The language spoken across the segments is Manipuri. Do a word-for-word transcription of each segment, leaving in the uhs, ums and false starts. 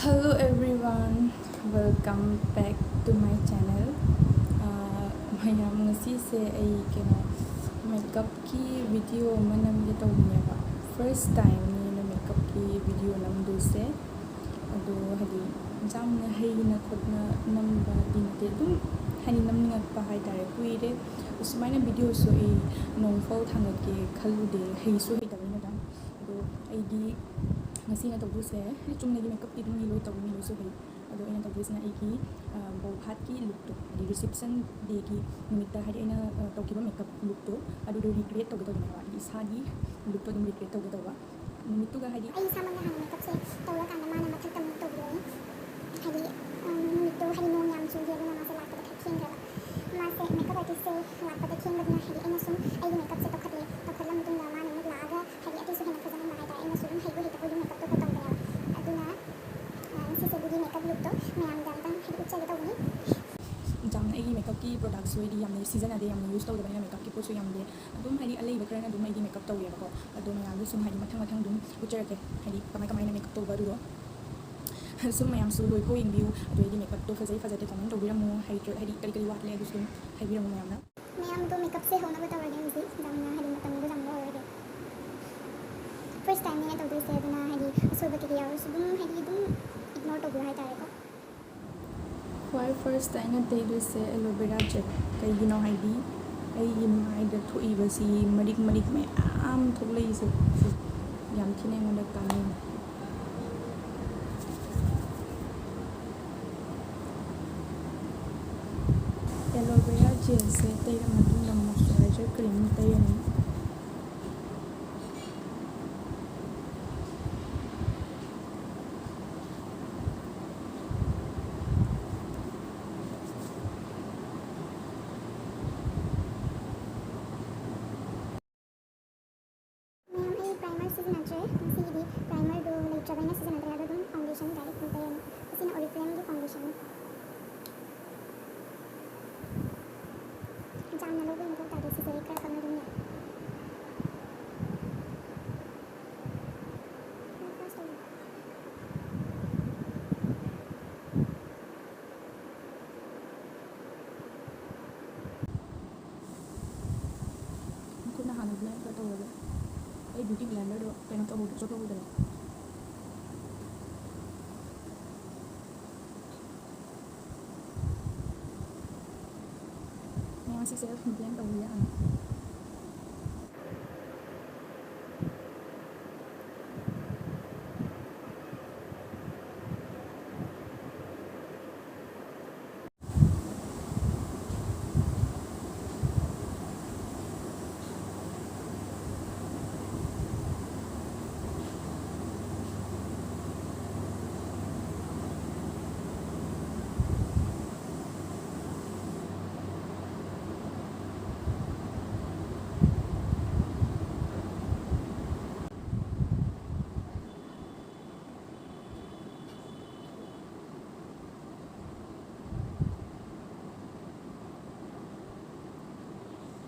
Hello everyone, welcome back to my channel. ꯑꯥ, ꯃꯌꯥꯝ, ꯉꯁꯤꯁꯦ ꯑꯩ ꯀꯩꯅꯣ, ꯃꯦꯀꯞꯀꯤ ꯚꯤꯗꯤꯑꯣ ꯑꯃ ꯅꯝꯒꯦ ꯇꯧꯕꯅꯦꯕ꯫ ꯐꯥꯔꯁ ꯇꯥꯏꯝꯅꯦ ꯑꯩꯅ ꯃꯦꯀꯞꯀꯤ ꯚꯤꯗꯤꯑꯣ ꯅꯝꯗꯣꯏꯁꯦ꯫ ꯑꯗꯣ ꯍꯥꯏꯗꯤ ꯌꯥꯝꯅ ꯍꯩꯅ ꯈꯣꯠꯅ ꯅꯝꯕꯗꯤ ꯅꯠꯇꯦ, ꯑꯗꯨꯝ ꯍꯥꯏꯗꯤ ꯅꯝꯅꯤꯡꯉꯛꯄ ꯍꯥꯏꯇꯥꯔꯦ꯫ ꯀꯨꯏꯔꯦ ꯑꯁꯨꯃꯥꯏꯅ ꯚꯤꯗꯤꯑꯣꯁꯨ ꯑꯩ ꯅꯣꯡꯐꯥꯎ ꯊꯥꯡꯒꯠꯀꯦ ꯈꯜꯂꯨꯗꯦ, ꯍꯩꯁꯨ ꯍꯩꯇꯕꯅꯤꯅ꯫ ꯑꯗꯣ ꯑꯩꯗꯤ ꯉꯁꯤ ꯑꯩꯅ ꯇꯧꯗꯣꯏꯁꯦ ꯍꯥꯏꯗꯤ ꯆꯨꯝꯅꯒꯤ ꯃꯦꯀꯞꯇꯤ ꯑꯗꯨꯝ ꯃꯤ ꯂꯣꯏ ꯇꯧꯏ, ꯃꯤ ꯂꯣꯏꯁꯨ ꯍꯩ꯫ ꯑꯗꯣ ꯑꯩꯅ ꯇꯧꯗꯣꯏꯁꯤꯅ ꯑꯩꯒꯤ, ꯑ, ꯕꯧ ꯐꯥꯠꯀꯤ ꯂꯨꯛꯇꯣ, ꯍꯥꯏꯗꯤ ꯔꯤꯁꯦꯞꯁꯟ ꯗꯦꯒꯤ ꯅꯨꯃꯤꯠꯇ ꯍꯥꯏꯗꯤ ꯑꯩꯅ, ꯑ, ꯇꯧꯈꯤꯕ ꯃꯦꯀꯞ ꯂꯨꯛꯇꯣ ꯑꯗꯨꯗꯣ ꯔꯤꯀ꯭ꯔꯤꯌꯦꯠ ꯇꯧꯒꯦ ꯇꯧꯕꯅꯦꯕ꯫ ꯍꯥꯏꯗꯤ ꯏꯁꯥꯒꯤ ꯂꯨꯛꯇꯣ ꯑꯗꯨꯝ ꯔꯤꯀ꯭ꯔꯤꯌꯦꯠ ꯇꯧꯒꯦ ꯇꯧꯕ꯫ ꯅꯨꯃꯤꯠꯇꯨꯒ ꯍꯥꯏꯗꯤ ꯑꯩ ꯏꯁꯥꯃꯛꯅ ꯍꯥꯟꯅ ꯃꯦꯀꯞꯁꯦ ꯇꯧꯔꯀꯥꯟꯗ ꯃꯥꯅ ꯃꯊꯛꯇ ꯑꯃꯨꯛ ꯇꯧꯕꯤꯔꯅꯤ꯫ ꯍꯥꯏꯗꯤ, ꯎꯝ, ꯅꯨꯃꯤꯠꯇꯣ ꯍꯥꯏꯗꯤ ꯅꯣꯡ ꯌꯥꯝ ꯆꯨꯒꯦ, ꯑꯗꯨꯅ ꯃꯥꯁꯦ ꯂꯥꯛꯄꯗ ꯈꯔ ꯊꯦꯡꯈ꯭ꯔꯕ꯫ ꯃꯥꯁꯦ ꯃꯦꯀꯞ ꯑꯥꯔꯇꯤꯁꯁꯦ ꯂꯥꯛꯄꯗ ꯊꯦꯡꯕꯗꯨꯅ ꯍꯥꯏꯗꯤ ꯑꯩꯅ ꯁꯨꯝ ꯑꯩꯒꯤ ꯃꯦꯀꯞꯁꯦ ꯇꯧꯈꯠꯂꯦ, ꯇꯧꯈꯠꯂ ꯃꯇꯨꯡꯗ ꯃꯥꯅ ꯑꯃꯨꯛ ꯂꯥꯛꯑꯒ ꯍꯥꯏꯗꯤ ꯑꯇꯩꯁꯨ ꯍꯦꯟꯅ ꯐꯖꯍꯟꯕ ꯍꯥꯏꯇꯥꯔꯦ꯫ ꯑꯩꯅꯁꯨ ꯑꯗꯨꯝ ꯍꯩꯕꯣꯏ ꯍꯩꯇꯕꯣꯏ ꯑꯗꯨꯝ ꯃꯦꯀꯞꯇꯣ ꯈꯔ ꯇꯧꯕꯅꯦꯕ꯫ ꯑꯗꯨꯅ, ꯑ, ꯉꯁꯤꯁꯦ ꯑꯗꯨꯒꯤ ꯃꯦꯀꯞ ꯂꯨꯛꯇꯣ ꯃꯌꯥꯝꯗ ꯑꯝꯇꯪ ꯍꯥꯏꯗꯤ ꯎꯠꯆꯒꯦ ꯇꯧꯕꯅꯤ꯫ ꯌꯥꯝꯅ ꯑꯩꯒꯤ ꯃꯦꯀꯞꯀꯤ ꯄ꯭ꯔꯣꯗꯛꯁꯨ ꯑꯩꯗꯤ ꯌꯥꯝꯅ ꯁꯤꯖꯤꯟꯅꯗꯦ, ꯌꯥꯝꯅ ꯌꯨꯁ ꯇꯧꯗꯕꯅꯤꯅ ꯃꯦꯀꯞꯀꯤ ꯄꯣꯠꯁꯨ ꯌꯥꯝꯗꯦ꯫ ꯑꯗꯨꯝ ꯍꯥꯏꯗꯤ ꯑꯂꯩꯕ ꯈꯔꯅ ꯑꯗꯨꯝ ꯑꯩꯗꯤ ꯃꯦꯀꯞ ꯇꯧꯋꯦꯕꯀꯣ꯫ ꯑꯗꯣ ꯃꯌꯥꯝꯗ ꯁꯨꯝ ꯍꯥꯏꯗꯤ ꯃꯊꯪ ꯃꯊꯪ ꯑꯗꯨꯝ ꯎꯠꯆꯔꯛꯀꯦ, ꯍꯥꯏꯗꯤ ꯀꯃꯥꯏ ꯀꯃꯥꯏꯅ ꯃꯦꯀꯞ ꯇꯧꯕ ꯑꯗꯨꯗꯣ꯫ ꯁꯨꯝ ꯃꯌꯥꯝꯁꯨ ꯂꯣꯏ ꯀꯣ ꯌꯦꯡꯕꯤꯌꯨ, ꯑꯗꯨ ꯑꯩꯒꯤ ꯃꯦꯀꯞꯇꯣ ꯐꯖꯩ ꯐꯖꯗꯦ ꯀꯣꯃꯦꯟ ꯇꯧꯕꯤꯔꯝꯃꯨ꯫ ꯍꯩꯇ꯭ꯔ-, ꯍꯥꯏꯗꯤ ꯀꯔꯤ ꯀꯔꯤ ꯋꯥꯠꯂꯦ ꯑꯗꯨꯁꯨ ꯑꯗꯨꯝ ꯍꯥꯏꯕꯤꯔꯝꯃꯨ ꯃꯌꯥꯝꯅ꯫ ꯃꯌꯥꯝꯗꯣ ꯃꯦꯀꯞꯁꯦ ꯍꯧꯅꯕ ꯇꯧꯔꯒꯦ ꯍꯧꯖꯤꯛ, ꯌꯥꯝꯅ ꯍꯥꯏꯗꯤ ꯃꯇꯝꯗꯣ ꯌꯥꯝ ꯂꯧꯔꯔꯣꯏꯒꯦ꯫ ꯐꯥꯔꯁ ꯇꯥꯏꯝꯅꯦ ꯑꯩꯅ ꯇꯧꯗꯣꯏꯁꯦ, ꯑꯗꯨꯅ ꯍꯥꯏꯗꯤ ꯑꯁꯣꯏꯕ ꯀꯩꯀꯩ ꯌꯥꯎꯔꯁꯨ ꯑꯗꯨꯝ ꯍꯥꯏꯗꯤ ꯑꯗꯨꯝ ꯏꯒꯅꯣꯔ ꯇꯧꯕꯤꯌꯨ ꯍꯥꯏꯇꯥꯔꯦꯀꯣ꯫ ꯈ꯭ꯋꯥꯏ ꯐꯥꯔꯁꯇ ꯑꯩꯅ ꯇꯩꯗꯣꯏꯁꯦ ꯑꯦꯂꯣ ꯚꯦꯔꯥ ꯖꯦꯜ꯫ ꯀꯩꯒꯤꯅꯣ ꯍꯥꯏꯗꯤ ꯑꯩꯒꯤ ꯃꯥꯏꯗ ꯊꯣꯛꯏꯕꯁꯤ ꯃꯔꯤꯛ ꯃꯔꯤꯛ ꯃꯌꯥꯝ ꯊꯣꯛꯂꯛꯏꯁꯦ ꯌꯥꯝ ꯊꯤꯅ ꯑꯩꯉꯣꯟꯗ ꯀꯥꯟꯅꯩ꯫ ꯑꯦꯂꯣ ꯚꯦꯔꯥ ꯖꯦꯜꯁꯦ ꯇꯩꯔ ꯃꯇꯨꯡꯗ ꯃꯣꯏꯆꯔꯥꯏꯖꯔ ꯀ꯭ꯔꯤꯝ ꯇꯩꯔꯅꯤ꯫ ꯃꯌꯥꯝ, ꯑꯩ ꯄ꯭ꯔꯥꯏꯃꯔ ꯁꯤꯖꯤꯟꯅꯗ꯭ꯔꯦ꯫ ꯉꯁꯤꯒꯤꯗꯤ ꯄ꯭ꯔꯥꯏꯃꯔꯗꯣ ꯂꯩꯇ꯭ꯔꯕꯅꯤꯅ ꯁꯤꯖꯤꯟꯅꯗ꯭ꯔꯦ꯫ ꯑꯗꯣ ꯑꯗꯨꯝ ꯐꯥꯎꯟꯗꯦꯁꯟ ꯗꯥꯏꯔꯦꯛ ꯑꯗꯨꯝ ꯇꯩꯔꯅꯤ꯫ ꯑꯁꯤꯅ ꯑꯣꯔꯤꯐ꯭ꯂꯦꯝꯒꯤ ꯐꯥꯎꯟꯗꯦꯁꯟꯅꯤ꯫ ꯌꯥꯝꯅ ꯂꯧꯕꯒꯤ ꯃꯊꯧ ꯇꯥꯗꯦ꯫ ꯁꯤꯁꯦ ꯈꯔ ꯈꯛꯅ ꯑꯗꯨꯝ ꯌꯥꯏ꯫ ꯐꯥꯔꯁ ꯇꯧꯕ꯫ ꯕ꯭ꯂꯦꯟꯗꯔ ꯇꯧꯔꯒ ꯑꯩ ꯕ꯭ꯌꯨꯇꯤ ꯕ꯭ꯂꯦꯟꯗꯔꯗꯣ ꯀꯩꯅꯣ ꯇꯧꯍꯧꯗ꯭ꯔꯦ, ꯆꯣꯠꯍꯧꯗ꯭ꯔꯦ꯫ ꯃꯌꯥꯝ ꯁꯤꯁꯦ ꯕ꯭ꯂꯦꯟ ꯇꯧꯕ ꯌꯥꯔꯅꯤ꯫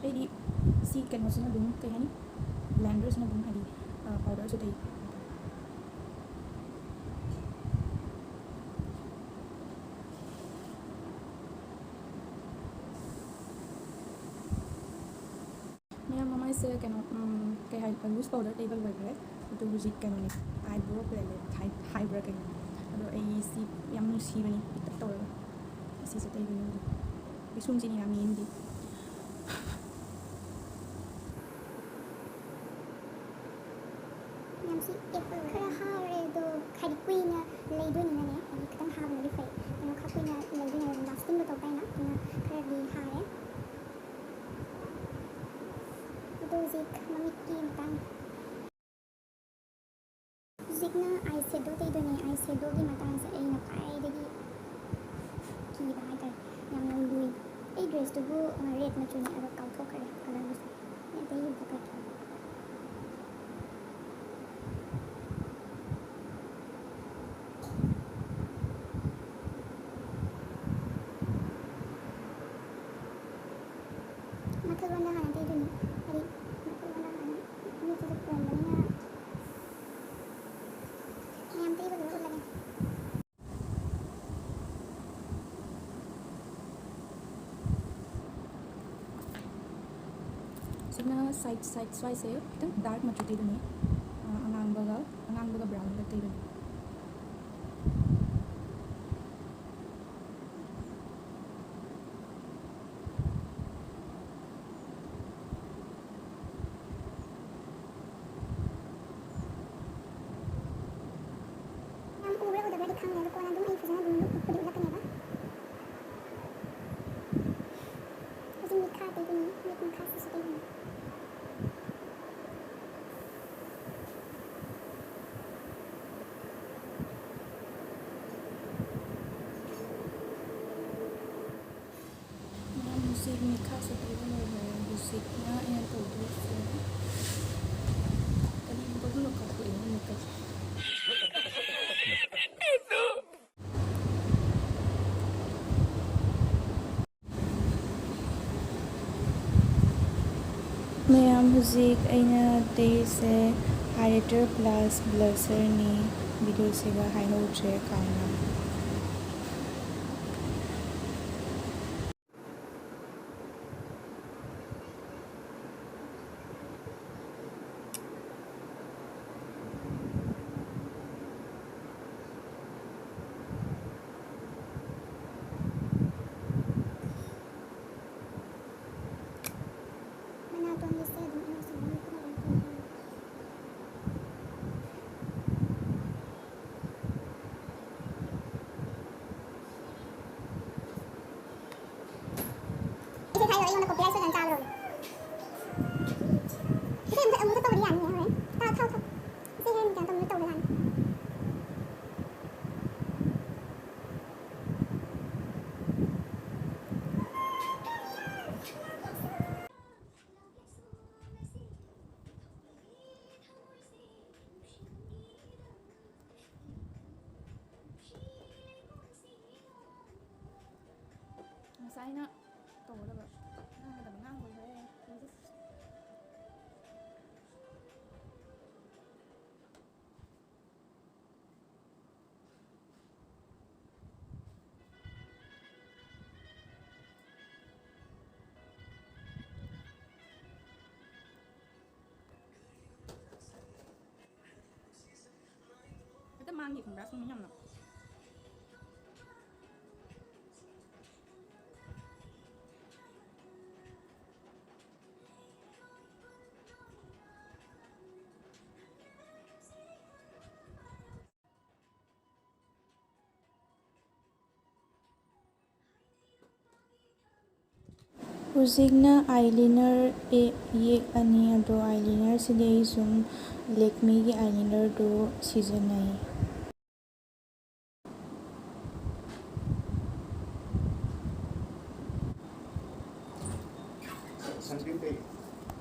ꯑꯩꯗꯤ ꯁꯤ ꯀꯩꯅꯣꯁꯤꯅ ꯑꯗꯨꯝ, ꯀꯩ ꯍꯥꯏꯅꯤ, ꯕ꯭ꯂꯦꯟꯗꯔꯁꯤꯅ ꯑꯗꯨꯝ, ꯍꯥꯏꯗꯤ, ꯑ, ꯄꯥꯎꯗꯔꯁꯨ ꯇꯩ꯫ ꯃꯌꯥꯝ, ꯃꯃꯥꯏꯁꯦ ꯀꯩꯅꯣ, ꯎꯝ, ꯀꯩ ꯍꯥꯏ, ꯂꯨꯁ ꯄꯥꯎꯗꯔ ꯇꯩꯕ ꯂꯣꯏꯈ꯭ꯔꯦ꯫ ꯑꯗꯨ ꯍꯧꯖꯤꯛ ꯀꯩꯅꯣꯅꯦ, ꯑꯥꯏꯕ꯭ꯔꯣ ꯄꯦꯂꯦꯠ ꯍꯥꯏ-, ꯍꯥꯏꯕ꯭ꯔꯥ ꯀꯩꯅꯣ꯫ ꯑꯗꯣ ꯑꯩ ꯁꯤ ꯌꯥꯝ ꯅꯨꯡꯁꯤꯕꯅꯤ, ꯄꯤꯛꯇꯛ ꯇꯧꯔꯒ꯫ ꯑꯁꯤꯁꯦ ꯇꯩꯕꯅꯤ ꯍꯧꯖꯤꯛ꯫ ꯄꯤꯁꯨꯝꯁꯤꯅꯤ ꯌꯥꯝ ꯌꯦꯡꯗꯦ꯫ ꯃꯌꯥꯝꯁꯤ ꯑꯦ, ꯈꯔ ꯍꯥꯔꯦ ꯑꯗꯣ, ꯍꯥꯏꯗꯤ ꯀꯨꯏꯅ ꯂꯩꯗꯣꯏꯅꯤꯅꯅꯦ, ꯍꯥꯏꯗꯤ ꯈꯤꯇꯪ ꯍꯥꯕꯅꯗꯤ ꯐꯩ꯫ ꯀꯩꯅꯣ, ꯈꯔ ꯀꯨꯏꯅ ꯂꯩꯗꯣꯏꯅꯤꯅ ꯂꯥꯁꯇꯤꯡꯗꯣ ꯇꯧ ꯇꯥꯏꯅ, ꯑꯗꯨꯅ ꯈꯔꯗꯤ ꯍꯥꯔꯦ꯫ ꯑꯗꯣ ꯍꯧꯖꯤꯛ ꯃꯃꯤꯠꯀꯤ ꯃꯇꯥꯡ꯫ ꯍꯧꯖꯤꯛꯅ ꯑꯥꯏ ꯁꯦꯗꯣ ꯇꯩꯗꯣꯏꯅꯦ꯫ ꯑꯥꯏ ꯁꯦꯗꯣꯒꯤ ꯃꯇꯥꯡꯁꯦ ꯑꯩꯅ ꯈ꯭ꯋꯥꯏꯗꯒꯤ ꯀꯤꯕ ꯍꯥꯏꯇꯥꯔꯦ꯫ ꯌꯥꯝꯅ ꯂꯨꯏ꯫ ꯑꯩ ꯗ꯭ꯔꯦꯁꯇꯨꯕꯨ, ꯑ, ꯔꯦꯗ ꯃꯆꯨꯅꯦ, ꯑꯗꯣ ꯀꯥꯎꯊꯣꯛꯈ꯭ꯔꯦ ꯀꯂꯔꯗꯨꯁꯨ꯫ ꯑꯩ ꯑꯇꯩ ꯑꯝꯇ ꯇꯩꯒꯦ꯫ ꯃꯊꯛꯂꯣꯝꯗ ꯍꯥꯟꯅ ꯇꯩꯗꯣꯏꯅꯤ꯫ ꯍꯥꯏꯗꯤ ꯃꯊꯛꯂꯣꯝꯗ ꯍꯥꯟꯅ ꯃꯤꯠꯁꯤꯁꯨ ꯄꯣꯝꯕꯅꯤꯅ ꯃꯌꯥꯝ ꯇꯩꯕ ꯂꯣꯏꯔ ꯎꯠꯂꯒꯦ꯫ ꯁꯤꯅ ꯁꯥꯏꯠ ꯁꯥꯏꯠ ꯁ꯭ꯋꯥꯏꯁꯦ ꯈꯤꯇꯪ ꯗꯥꯔꯛ ꯃꯆꯨ ꯇꯩꯕꯅꯤ꯫ ꯑ, ꯑꯉꯥꯡꯕꯒ, ꯑꯉꯥꯡꯕꯒ ꯕ꯭ꯔꯥꯎꯟꯒ ꯇꯩꯕꯅꯤ꯫ ꯌꯥꯝ ꯎꯕ꯭ꯔꯥ ꯎꯗꯕ꯭ꯔꯗꯤ ꯈꯪꯗꯦ, ꯑꯗꯣ ꯀꯣꯟꯅ ꯑꯗꯨꯝ ꯑꯩ ꯐꯖꯅ ꯑꯗꯨꯝ ꯎꯠꯄꯨꯗꯤ ꯎꯠꯂꯛꯀꯅꯦꯕ꯫ ꯍꯧꯖꯤꯛ ꯃꯤꯠꯈꯥ ꯇꯩꯗꯣꯏꯅꯤ, ꯃꯤꯠ ꯃꯈꯥꯁꯤꯁꯨ ꯇꯩꯗꯣꯏꯅꯤ꯫ ꯃꯌꯥꯝ ꯍꯧꯖꯤꯛ ꯃꯤꯠꯈꯥꯁꯦ ꯇꯩꯕ ꯂꯣꯏꯔꯦ꯫ ꯍꯧꯖꯤꯛꯅ ꯑꯩꯅ ꯇꯧꯗꯣꯏꯁꯦ ꯀꯔꯤꯒꯨꯝꯕ ꯑꯗꯨꯅ ꯀꯥꯎꯊꯣꯛꯑꯦ ꯃꯤꯠꯇ꯫ ꯃꯌꯥꯝ, ꯍꯧꯖꯤꯛ ꯑꯩꯅ ꯇꯩꯔꯤꯁꯦ highlighter plus blusherꯅꯤ꯫ ꯚꯤꯗꯤꯑꯣꯁꯤꯒ ꯍꯥꯏꯍꯧꯗ꯭ꯔꯦ ꯀꯥꯎꯅ꯫ ꯃꯅꯥꯇꯣꯟꯒꯤꯁꯦ ꯑꯗꯨꯝ ꯑꯩꯅ ꯁꯨꯃꯥꯏꯅ ꯈꯔ ꯑꯗꯨꯝ ꯇꯧꯕꯤꯔꯒꯦ꯫ ꯏꯆꯦ ꯊꯥꯏꯌꯣ, ꯑꯩꯉꯣꯟꯗ copyright ꯁꯣꯏꯗꯅ ꯆꯥꯕ ꯂꯣꯏꯔꯦ꯫ ꯏꯆꯦ, ꯑꯃꯨꯛ, ꯑꯃꯨꯛ ꯇꯧꯕꯗꯤ ꯌꯥꯅꯤꯌꯦ ꯍꯣꯔꯦꯟ꯫ ꯊꯥꯎ, ꯊꯥꯎ, ꯊꯥꯎ꯫ ꯏꯆꯦ ꯍꯣꯔꯦꯟ ꯀꯩꯅꯣ ꯇꯧꯕꯗ ꯇꯧꯕ ꯌꯥꯅꯤ꯫ ꯉꯁꯥꯏꯅ ꯇꯧꯒꯗꯕ, ꯉꯥꯡꯒꯗꯕ ꯉꯥꯡ ꯂꯣꯏꯈ꯭ꯔꯦ꯫ ꯈꯪꯕ꯭ꯔꯥ? ꯁꯨꯝ ꯌꯥꯝꯅ꯫ ꯍꯧꯖꯤꯛꯅ ꯑꯥꯏꯂꯤꯅꯔ ꯌꯦꯛꯑꯅꯤ꯫ ꯑꯗꯣ ꯑꯥꯏꯂꯤꯅꯔꯁꯤꯗꯤ ꯑꯩ ꯁꯨꯝ ꯂꯦꯛꯃꯤꯒꯤ ꯑꯥꯏꯂꯤꯅꯔꯗꯨ ꯁꯤꯖꯤꯟꯅꯩ꯫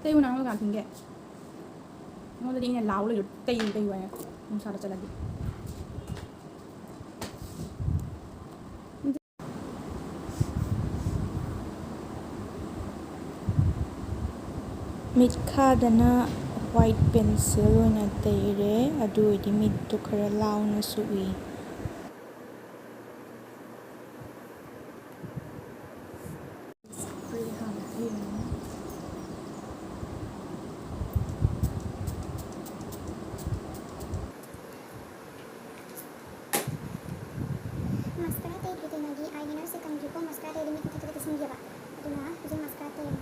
ꯇꯩꯌꯨ ꯅꯪ ꯀꯥꯟ ꯊꯤꯡꯒꯦ꯫ ꯑꯩꯉꯣꯟꯗꯗꯤ ꯑꯩꯅ ꯂꯥꯎ ꯂꯩꯔ ꯇꯩꯌꯨ ꯇꯩꯌꯨ ꯍꯥꯏꯅ ꯅꯨꯡꯁꯥꯗ ꯆꯠꯂꯗꯤ꯫ ꯃꯤꯠꯈꯥꯗꯅ ꯋꯥꯏꯠ ꯄꯦꯟꯁꯤꯜ ꯑꯣꯏꯅ ꯇꯩꯔꯦ꯫ ꯑꯗꯨ ꯑꯣꯏꯗꯤ ꯃꯤꯠꯇꯣ ꯈꯔ ꯂꯥꯎꯅꯁꯨ ꯎꯏ꯫ ꯃꯁꯀꯔꯥ ꯇꯩꯗ꯭ꯔꯤ ꯀꯩꯅꯣꯗꯤ ꯑꯥꯏꯂꯥꯏꯅꯔꯁꯦ ꯀꯪꯗ꯭ꯔꯤꯀꯣ꯫ ꯃꯁꯀꯔꯥ ꯇꯩꯔꯗꯤ ꯃꯤꯠ ꯃꯊꯛꯇ ꯇꯩꯁꯤꯟꯒꯦꯕ꯫ ꯑꯗꯨꯅ ꯍꯧꯖꯤꯛ ꯃꯁꯀꯔꯥ ꯇꯩꯔꯅꯤ꯫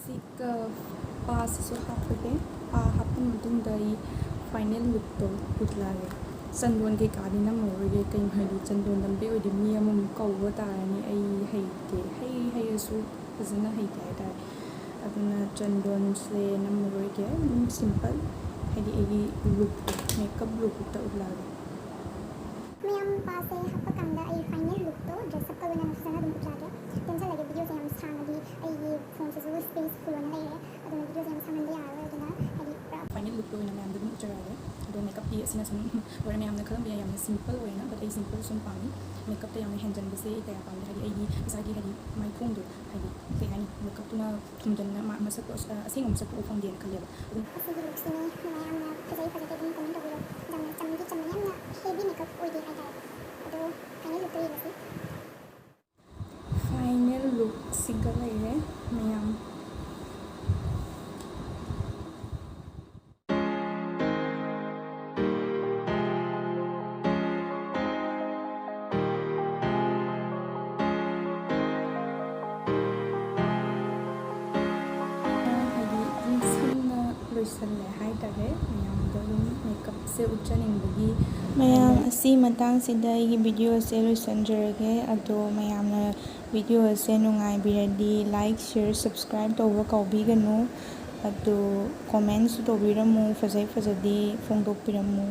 ꯁꯤꯒ ꯄꯥꯁꯤꯁꯨ ꯍꯥꯞꯄꯒꯦ꯫ ꯄꯥ ꯍꯥꯞꯄ ꯃꯇꯨꯡꯗ ꯑꯩ ꯐꯥꯏꯅꯦꯜ ꯂꯨꯛꯇꯣ ꯎꯠꯂꯛꯑꯒꯦ꯫ ꯆꯟꯗꯣꯟ ꯀꯩꯀꯥꯗꯤ ꯅꯝꯃꯔꯣꯏꯒꯦ, ꯀꯩꯅꯣ ꯍꯥꯏꯗꯤ ꯆꯟꯗꯣꯟ ꯅꯝꯕꯩ ꯑꯣꯏꯗꯤ ꯃꯤ ꯑꯃꯃꯨꯛ ꯀꯧꯕ ꯇꯥꯔꯅꯤ꯫ ꯑꯩ ꯍꯩꯇꯦ, ꯍꯩ ꯍꯩꯔꯁꯨ ꯐꯖꯅ ꯍꯩꯇꯦ ꯍꯥꯏꯇꯥꯔꯦ꯫ ꯑꯗꯨꯅ ꯆꯟꯗꯣꯟꯁꯦ ꯅꯝꯃꯔꯣꯏꯒꯦ, ꯑꯗꯨꯝ ꯁꯤꯝꯄꯜ, ꯍꯥꯏꯗꯤ ꯑꯩꯒꯤ ꯂꯨꯛ, ꯃꯦꯀꯞ ꯂꯨꯛꯇ ꯎꯠꯂꯛꯑꯒꯦ꯫ ꯃꯌꯥꯝ ꯄꯥꯁꯦ ꯍꯥꯞꯄ ꯀꯥꯟꯗ ꯑꯩ ꯐꯥꯏꯅꯦꯜ ꯂꯨꯛꯇꯣ ꯗ꯭ꯔꯦꯁ ꯑꯞꯀ ꯂꯣꯏꯅꯅ ꯐꯖꯅ ꯑꯗꯨꯝ ꯎꯠꯂꯛꯑꯒꯦ꯫ ꯇꯦꯟꯁꯤꯜꯂꯒꯦ, ꯚꯤꯗꯤꯑꯣꯁꯦ ꯌꯥꯝ ꯁꯥꯡꯉꯗꯤ ꯑꯩꯒꯤ ꯐꯣꯟꯁꯤꯁꯨ ꯁ꯭ꯄꯦꯁ ꯐꯨꯜ ꯑꯣꯏꯅ ꯂꯩꯔꯦ, ꯑꯗꯨꯅ ꯚꯤꯗꯤꯑꯣꯁꯦ ꯌꯥꯝ ꯁꯥꯡꯍꯟꯕ ꯌꯥꯔꯔꯣꯏ꯫ ꯑꯗꯨꯅ ꯍꯥꯏꯗꯤ ꯄꯨꯔꯥ ꯐꯥꯏꯅꯦꯜ ꯂꯨꯛꯇ ꯑꯣꯏꯅ ꯃꯌꯥꯝꯗ ꯑꯗꯨꯝ ꯎꯠꯆꯔꯛꯑꯒꯦ꯫ ꯑꯗꯣ ꯃꯦꯀꯞꯇꯤ ꯑꯁꯤꯅ ꯁꯨꯝ ꯂꯣꯏꯔꯦ꯫ ꯃꯌꯥꯝꯅ ꯈꯜꯂꯝꯕ ꯌꯥꯏ ꯌꯥꯝꯅ ꯁꯤꯝꯄꯜ ꯑꯣꯏꯌꯦꯅ, but ꯑꯩ ꯁꯤꯝꯄꯜ ꯁꯨꯝ ꯄꯥꯝꯃꯤ꯫ ꯃꯦꯀꯞꯇ ꯌꯥꯝꯅ ꯍꯦꯟꯖꯟꯕꯁꯦ ꯑꯩ ꯀꯌꯥ ꯄꯥꯝꯗꯦ, ꯍꯥꯏꯗꯤ ꯑꯩꯒꯤ ꯏꯁꯥꯒꯤ ꯍꯥꯏꯗꯤ ꯃꯥꯏꯊꯣꯡꯗꯣ ꯍꯥꯏꯗꯤ ꯀꯩ ꯍꯥꯏꯅꯤ, ꯃꯦꯀꯞꯇꯨꯅ ꯊꯨꯝꯖꯟꯅ ꯃꯥ-, ꯃꯁꯛꯇꯣ ꯑꯁ-, ꯑ, ꯑꯁꯦꯡꯕ ꯃꯁꯛꯇꯣ ꯎꯕ ꯐꯪꯗꯦꯅ ꯈꯜꯂꯦꯕ꯫ ꯑꯗꯨꯝ ꯑꯁꯤꯒꯤ ꯂꯨꯛꯁꯤꯅꯦ, ꯃꯌꯥꯝꯅ ꯐꯖꯩ ꯐꯖꯗꯦ ꯑꯗꯨꯝ ꯀꯃꯦꯟ ꯇꯧꯕꯤꯔꯣ꯫ ꯌꯥꯝꯅ ꯆꯝꯗꯤ ꯆꯝꯕꯅꯤ, ꯌꯥꯝꯅ ꯍꯦꯚꯤ ꯃꯦꯀꯞ ꯑꯣꯏꯗꯦ ꯍꯥꯏꯇꯥꯔꯦ꯫ ꯑꯗꯣ ꯐꯥꯏꯅꯦꯜ ꯂꯨꯛꯇ ꯌꯦꯡꯉꯁꯤ꯫ ꯁꯤꯒ ꯂꯩꯔꯦ ꯃꯌꯥꯝ꯫ ꯍꯥꯏꯗꯤ ꯑꯗꯨꯝ ꯁꯝꯅ ꯂꯣꯏꯁꯜꯂꯦ ꯍꯥꯏꯇꯥꯔꯦ꯫ ꯃꯌꯥꯝꯗ ꯑꯗꯨꯝ ꯃꯦꯀꯞꯁꯦ ꯎꯠꯆꯅꯤꯡꯕꯒꯤ꯫ ꯃꯌꯥꯝ, ꯑꯁꯤ ꯃꯇꯥꯡꯁꯤꯗ ꯑꯩꯒꯤ ꯚꯤꯗꯤꯑꯣꯁꯦ ꯂꯣꯏꯁꯤꯟꯖꯔꯒꯦ꯫ ꯑꯗꯣ ꯃꯌꯥꯝꯅ ꯚꯤꯗꯤꯑꯣꯁꯦ ꯅꯨꯡꯉꯥꯏꯕꯤꯔꯗꯤ like, share, subscribe ꯇꯧꯕ ꯀꯥꯎꯕꯤꯒꯅꯨ꯫ ꯑꯗꯨ commentꯁꯨ ꯇꯧꯕꯤꯔꯝꯃꯨ, ꯐꯖꯩ ꯐꯖꯗꯦ ꯐꯣꯡꯗꯣꯛꯄꯤꯔꯝꯃꯨ꯫